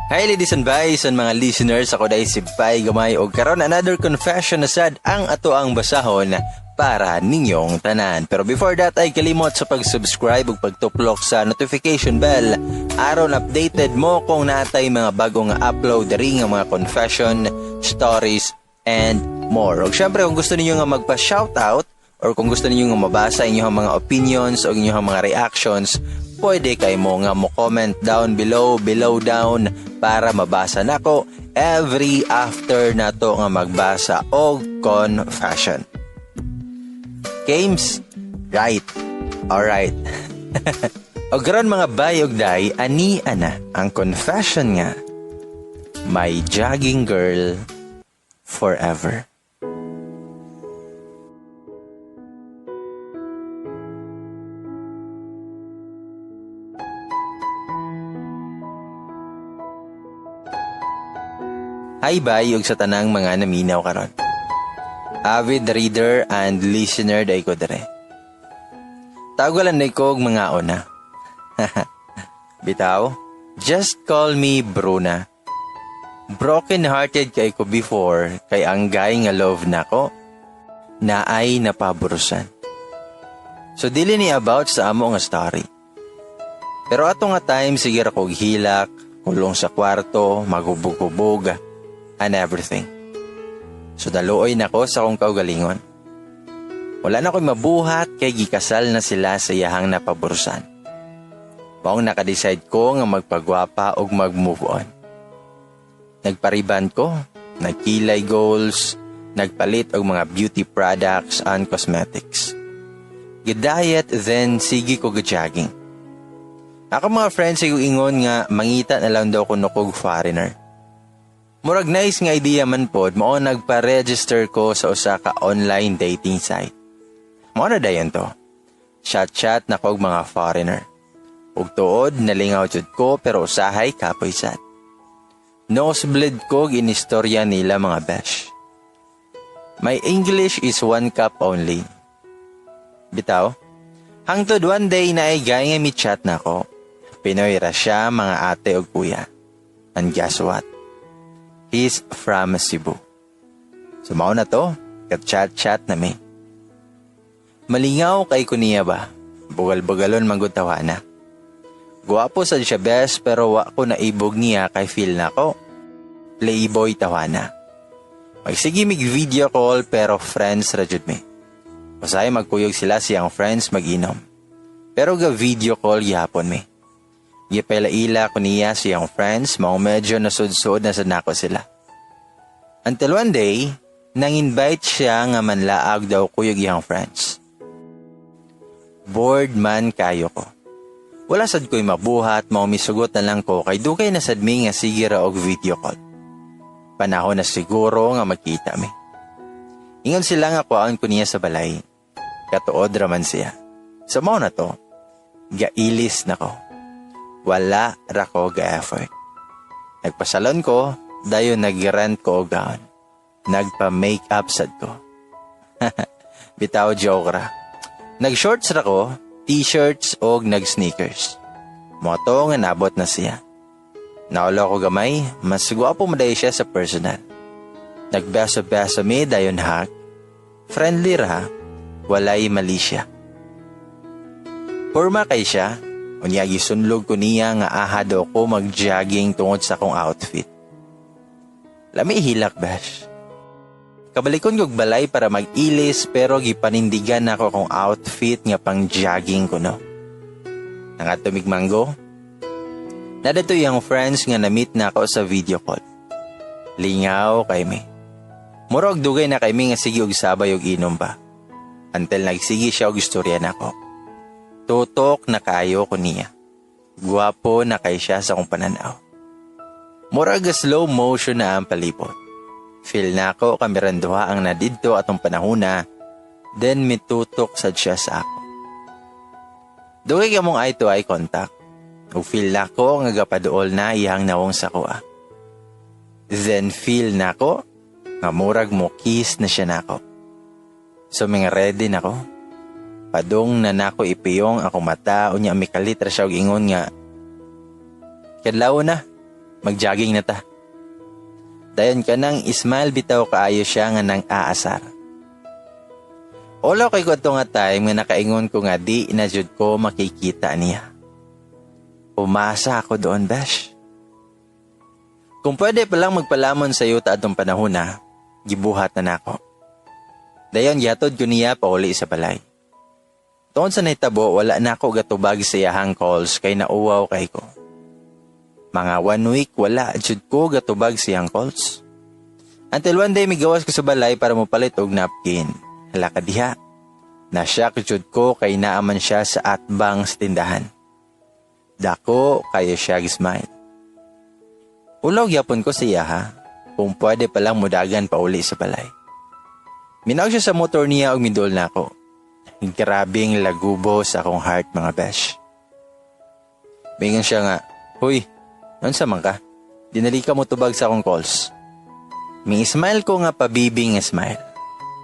Hi ladies and boys and mga listeners, ako dahil si Pai Gamay og karon another confession na sad ang ato ang basahon para ninyong tanan. Pero before that ay kalimot sa pag-subscribe ug pagtuplok sa notification bell aron updated mo kung natay mga bagong upload diri nga mga confession, stories and more. Ug syempre kung gusto ninyo nga magpa-shoutout or kung gusto ninyo nga mabasa inyong mga opinions o inyong mga reactions, pwede kay mo nga mo comment down below, below down para mabasa nako every after nato nga magbasa og confession. Games? Right. Alright. Og karon mga bay og day, ani ana ang confession nga my jogging girl forever. Hi bay og sa tanang mga naminaw karon. Avid reader and listener day ko dere. Tawagan day ko og mga una. Bitaw, just call me Bruna. Broken hearted kay ko before kay ang guy nga love nako na ay napaburusan. So dili ni about sa amo nga story. Pero ato nga time sige ra kog hilak, kulong sa kwarto, maghubog-hubog and everything. So daluoy nako sa akong kaugalingon. Wala na ko'y mabuhat kay gikasal na sila sa iyahang napabursan. Maong nakadecide ko nga magpagwapa og mag-move on. Nagpariban ko, nagkilay goals, nagpalit og mga beauty products and cosmetics. Gidayet then sige ko ga-jogging. Ako mga friends ay ingon nga mangita na lang daw ko nukog foreigner. Murag nice nga idea man pod mao nagpa-register ko sa usa ka online dating site. Mao na dayon to. Chat-chat na kog mga foreigner. Ug tuod nalingaw jud ko pero usahay kapoy sad. Nosebleed ko ginistorya nila mga besh. My English is one cup only. Bitaw, hangtod one day na ay gay nga mi-chat na ko. Pinoy ra siya mga ate og kuya. And guess what? He's from Cebu. So mao na to, kat-chat-chat na mi. Malingaw kay ko niya ba? Bugal-bugalon manggod tawana. Guwapo sad siya best pero wa ko naibog niya kay feel na ko. Playboy tawana. Magsige mig video call pero friends ra jud mi. Usahay magkuyog sila siyang friends mag-inom. Pero ga video call gihapon mi. Gipaila-ila ko niya siyang friends mao medyo nasudsood na sad nako sila. Until one day, nang-invite siya nga manlaag daw kuyog iyang friends. Bored man kayo ko. Wala sad ko'y mabuhat, mao misugot na lang ko kay dugay na sad mi nga sige ra og video call. Panahon na siguro nga magkita mi. Ingon sila nga kuhaan ko niya sa balay. Katuod ra man siya. Sa mao na to, gailis na ko. Wala ra ko ga-effort. Nagpasalon ko, dayon nag-rent ko og gown. Nagpa-makeup sad ko. Bitaw joke ra. Nag-shorts ra ko, t-shirts og nag-sneakers. Moto nga nabot na siya. Naulo ko gamay, mas gwapo mo dahil siya sa personal. Nagbeso-beso mi dayon hak. Friendly ra, walay mali siya. Porma kay siya, unya gisunlog ko niya nga aha daw ko mag-jogging tungod sa akong outfit. Lami hilak besh. Kabalikon kog balay para mag-ilis pero gipanindigan nako akong outfit nga pang jogging ko no. Nangatumig manggo. Nadato yung friends nga na-meet na ako sa video call. Lingaw kay mi. Murag dugay na kay mi nga sige og sabay og inom pa. Until nagsige siya og istorya nako. Tutok na kaayo ko niya. Gwapo na kay siya sa akong pananaw. Murag slow motion na ang palibot. Feel na ako kamiranduha ang nadidto atong panahona, then mitutok sad siya sa ako. Dugay ka mong eye to eye contact. Ug feel na ko nga gapaduol na iyang nawong sa kuha. Then feel na ko nga murag mo kiss na siya nako. So mga ready na ko. Padung na nako ipiyong akong mata unya mikalit ra siya og ingon nga kadlaw na. Mag-jogging na ta. Dayon kanang smile bitaw kaayo siya nga nang aasar. Ulaw kay ko ato nga time nga nakaingon ko nga di na jud ko makikita niya. Umasa ako doon, besh. Kung pwede palang magpalamon sa yuta atong panahon na, gibuhat na nako. Dayon gihatod ko niya pauli sa balay. Tuon sa nahitabo, wala na ako gatubag sa iyahang calls kay nauwaw kay ko. Mga 1 week wala jud ko gatubag sa iyang calls. Until one day migawas ko sa balay para mopalit og napkin. Hala ka diha. Na-shock jud ko kay naaman siya sa atbang sa tindahan. Dako kayo siya smile. Ulaw gyapon ko sa iya ha, kung pwede palang mudagan pauli sa balay. Minawag siya sa motor niya og midol na ako. Grabing lagubo sa akong heart, mga besh. Mingon siya nga, "Huy, unsa man ka? Dinali ka mo tubag sa akong calls." Mi smile ko nga pabibing nga smile.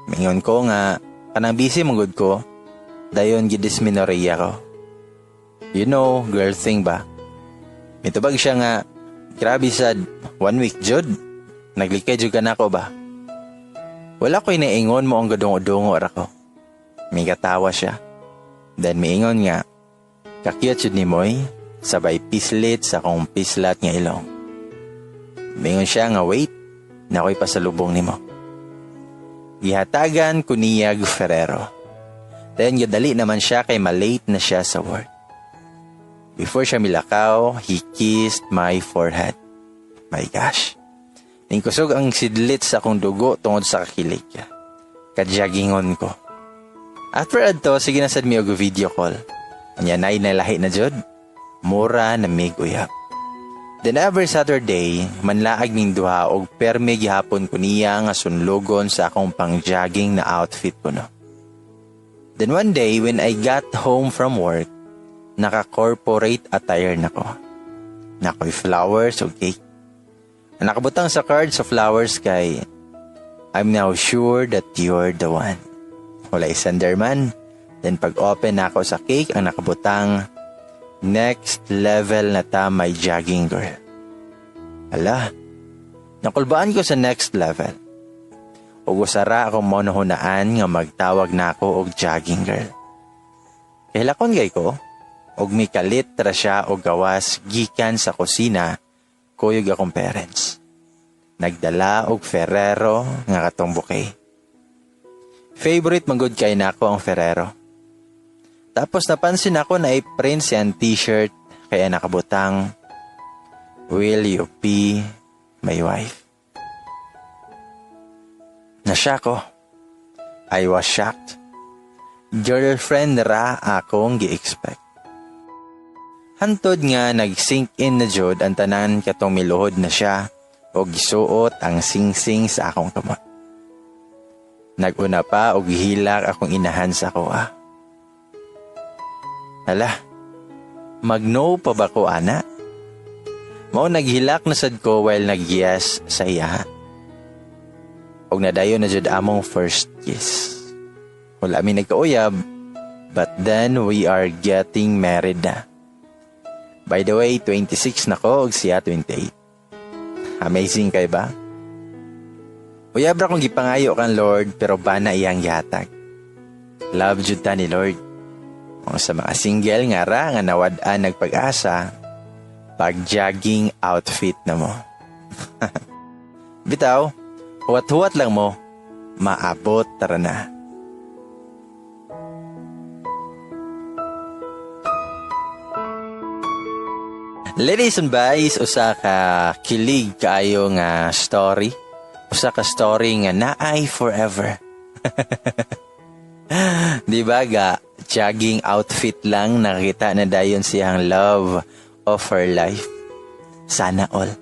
Mingon ko nga, kanang busy man gud ko, dayon gidisminoria ko. You know, girl thing ba? Mitubag siya nga, "Grabe sad, 1 week jud. Naglikay jud ka nako ba?" Wala ko'y naingon mo ang gadungo-dungo ra ko. Migatawa siya. Then miingon nga, "Ka-cute jud ni moy," sabay pislit sa akong pislat nga ilong. Mingon siya nga, "Wait, na ako'y pasalubong nimo." Gihatagan ko niyag Ferrero. Then gadali naman siya kay malate na siya sa work. Before siya milakaw, he kissed my forehead. My gosh. Ningkusog ang sidlit sa akong dugo tungod sa kakilig. Kadyagingon ko. After adto, sige na sad mi og video call. Nya nay nalahi na jud. Mura na mig uyab. Then every Saturday, manlaag ning duha og permi gihapon ko niya nga sunlugon sa akong pang-jogging na outfit ko no. Then one day, when I got home from work, naka-corporate attire na ko. Nakoy flowers og cake. Ang nakabutang sa card sa flowers kay, "I'm now sure that you're the one." Wala sender man. Then pag-open nako sa cake, ang nakabutang, "Next level na ta, my jogging girl." Ala, nakulbaan ko sa next level. Ug usara akong monohunaan nga magtawag na ako og jogging girl. Kahilakon gay ko, og mikalit ra siya og gawas gikan sa kusina kuyog akong parents. Nagdala og Ferrero nga katong bouquet. Favorite man gud kay nako ang Ferrero. Tapos napansin ako na i-print siyang t-shirt kaya nakabutang, "Will you be my wife?" Nasya ko. I was shocked. Girlfriend ra akong gi-expect. Hantod nga nag-sink in na jud ang tanan katong miluhod na siya o gisuot ang singsing sa akong kamot. Nag-una pa og gihilak akong inahan sa ako ah. Hala, mag-no pa ba ko ana? Mao naghilak na sad ko while nag-yes sa iya. Og nadayon na jud among first kiss. Wala mi nagkauyab, but then we are getting married na. By the way, 26 na ko og siya 28. Amazing kay ba? Uyab ra kong gipangayo kan Lord pero bana iyang gihatag. Love jud ta ni Lord. Kung sa mga single nga ra nga nawad-an nagpag-asa, pag-jogging outfit na mo. Bitaw, huwat-huwat lang mo, maabot tara na. Ladies and boys, usa ka kilig kaayo nga story. Usa ka story nga naay forever. Di ba ga, jogging outfit lang nakita na dayon siyang love of her life. Sana all.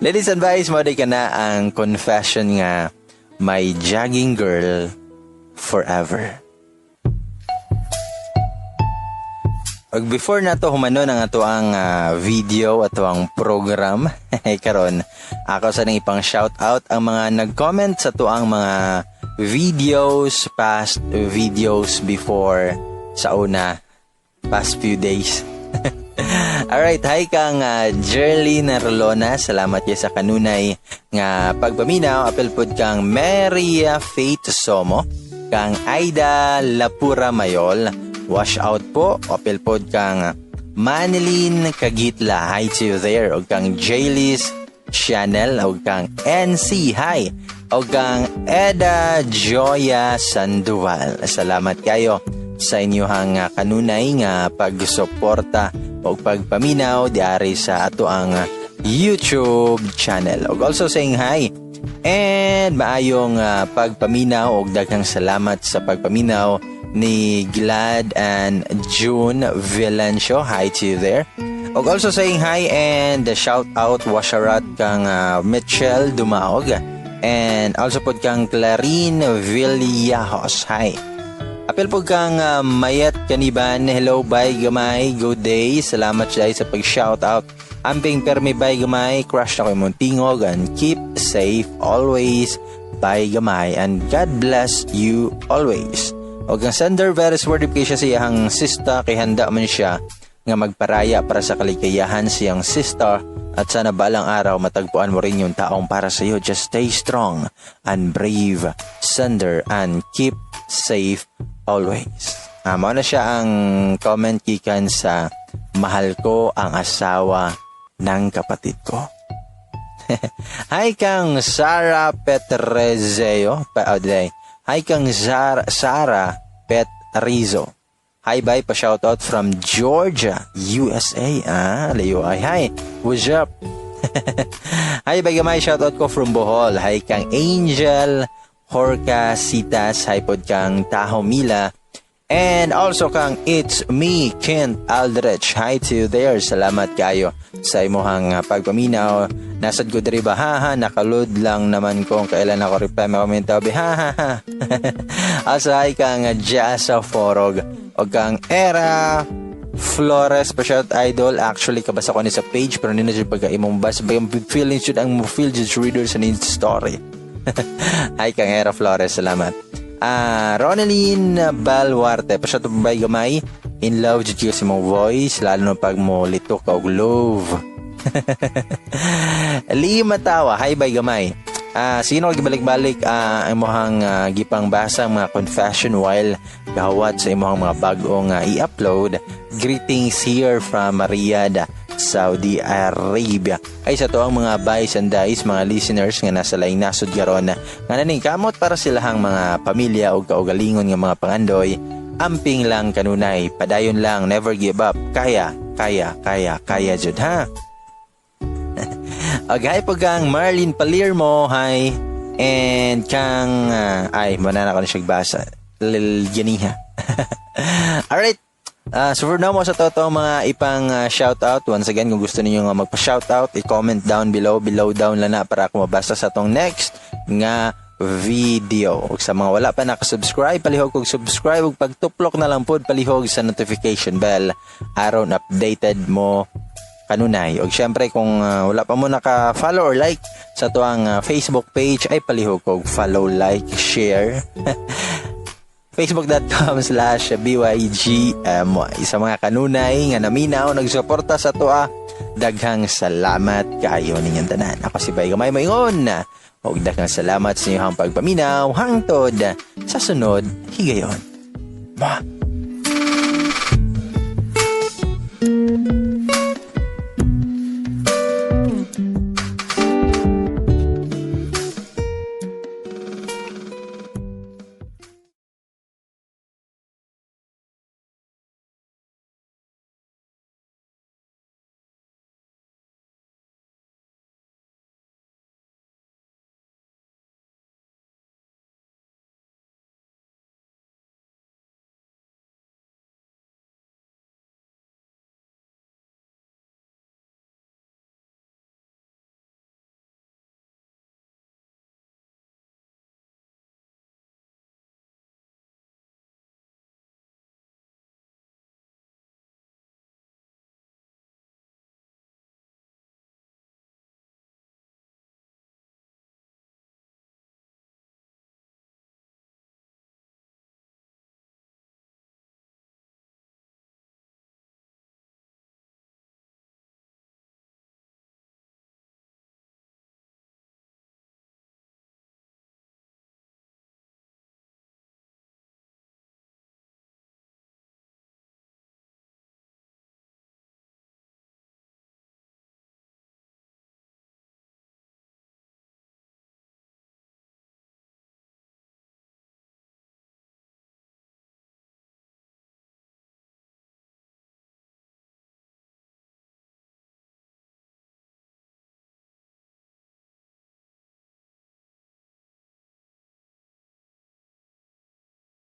Ladies and boys, mo ka na ang confession nga my jogging girl forever. Ug before nato humano ang ato ang video ato ang program karon, ako sa nang ipang shout out ang mga nag-comment sa ato ang mga videos, past videos before sa una, past few days. Alright, hi kang Jerlyn Rolona. Salamat kay sa kanunay nga pagpaminaw. Apil pod kang Maria Faith Somo, kang Aida Lapura Mayol. Wash out po. Apil pod kang Manilyn Kagitla. Hi to you there. Og kang Jaylis Channel. Og kang NC. Hi. Og kang Eda Joya Sandoval. Salamat kayo sa inyong kanunay nga pagsuporta o pagpaminaw diari sa ato ang YouTube channel. Og also saying hi and maayong pagpaminaw og daghang salamat sa pagpaminaw ni Glad and June Vilencio. Hi to you there. Og also saying hi and shout out washarat kang Mitchell Dumaog and also pod kang Clarine Villajos. Hi. Apil po kang Mayat Kaniban. Hello, bye gamay. Good day. Salamat siya sa pag-shout out. Amping permi, bay gamay. Crush na ko imong tingog and keep safe always. Bye gamay and God bless you always. Og ang sender, very supportive kay siya sa iyang sister kay handa man siya nga magparaya para sa kaligayahan siyang sister at sana balang araw matagpuan mo rin yung taong para sa iyo. Just stay strong and brave, sender, and keep safe always. Mao na siya ang comment gikan sa "Mahal ko ang asawa ng kapatid ko." Hi kang Sarah Petrezeo. Pa, oh, day. Hi kang Sarah Petrizo. Hi, bye, pa shoutout from Georgia, USA. Ah, layo ay. Hi, what's up? Hi, bay gamay, shoutout ko from Bohol. Hi kang Angel Horca Citas. Hi pod kang Taho Mila. And also kang It's Me, Kent Aldrich. Hi to you there. Salamat kayo sa imuhang pagpaminaw. Nasad ko diri ba? Ha ha, nakalod lang naman kung kailan ako reply may comment ha ha ha. Also hi kang Jasa Forog o kang Era Flores pa, shout idol. Actually, kabasa ko ni sa page pero hindi na jud pagka imong basa ba yung feelings jud ang mo feel jud reader sa need story. Hi kang Era Flores, salamat. Ah, Roneline Balwarte, pa shout bay gamay. In love jud sa imong voice, lalo na pag mo litok ka og love. Lee Matawa, hi bay gamay. Sino balik-balik ang imong gipang basa ang mga confession while gahawat sa imong mga bag-o nga i-upload. Greetings here from Riyadh, Saudi Arabia. Ay sa to ang mga bays and days, mga listeners nga nasa laing nasod karon nga naning kamot para silahang mga pamilya o kaugalingon nga mga pangandoy. Amping lang kanunay, padayon lang, never give up. Kaya, kaya, kaya, kaya jud ha. Okay po kang Marlene Palermo, hi. And kang, ay, muna na ako na siya basa. Lil Ganiha. Alright. So for now mo sa toto mga ipang shoutout. Once again, kung gusto niyo nga magpa-shoutout, i-comment down below, below down lang na para ako mabasa sa atong next nga video. Ug sa mga wala pa nakasubscribe, palihog kog subscribe ug pagtuplok na lang pod palihog sa notification bell aron updated mo kanunay. Og syempre kung wala pa mo naka-follow or like sa tuang Facebook page ay palihog kog follow, like, share. facebook.com/bygmy. Sa mga kanunay nga naminaw, nagsuporta sa atoa, daghang salamat kaayo ninyong tanan. Ako si Bay Gamay moingon. Og daghang salamat sa inyong pagpaminaw hangtod sa sunod higayon. Mwah!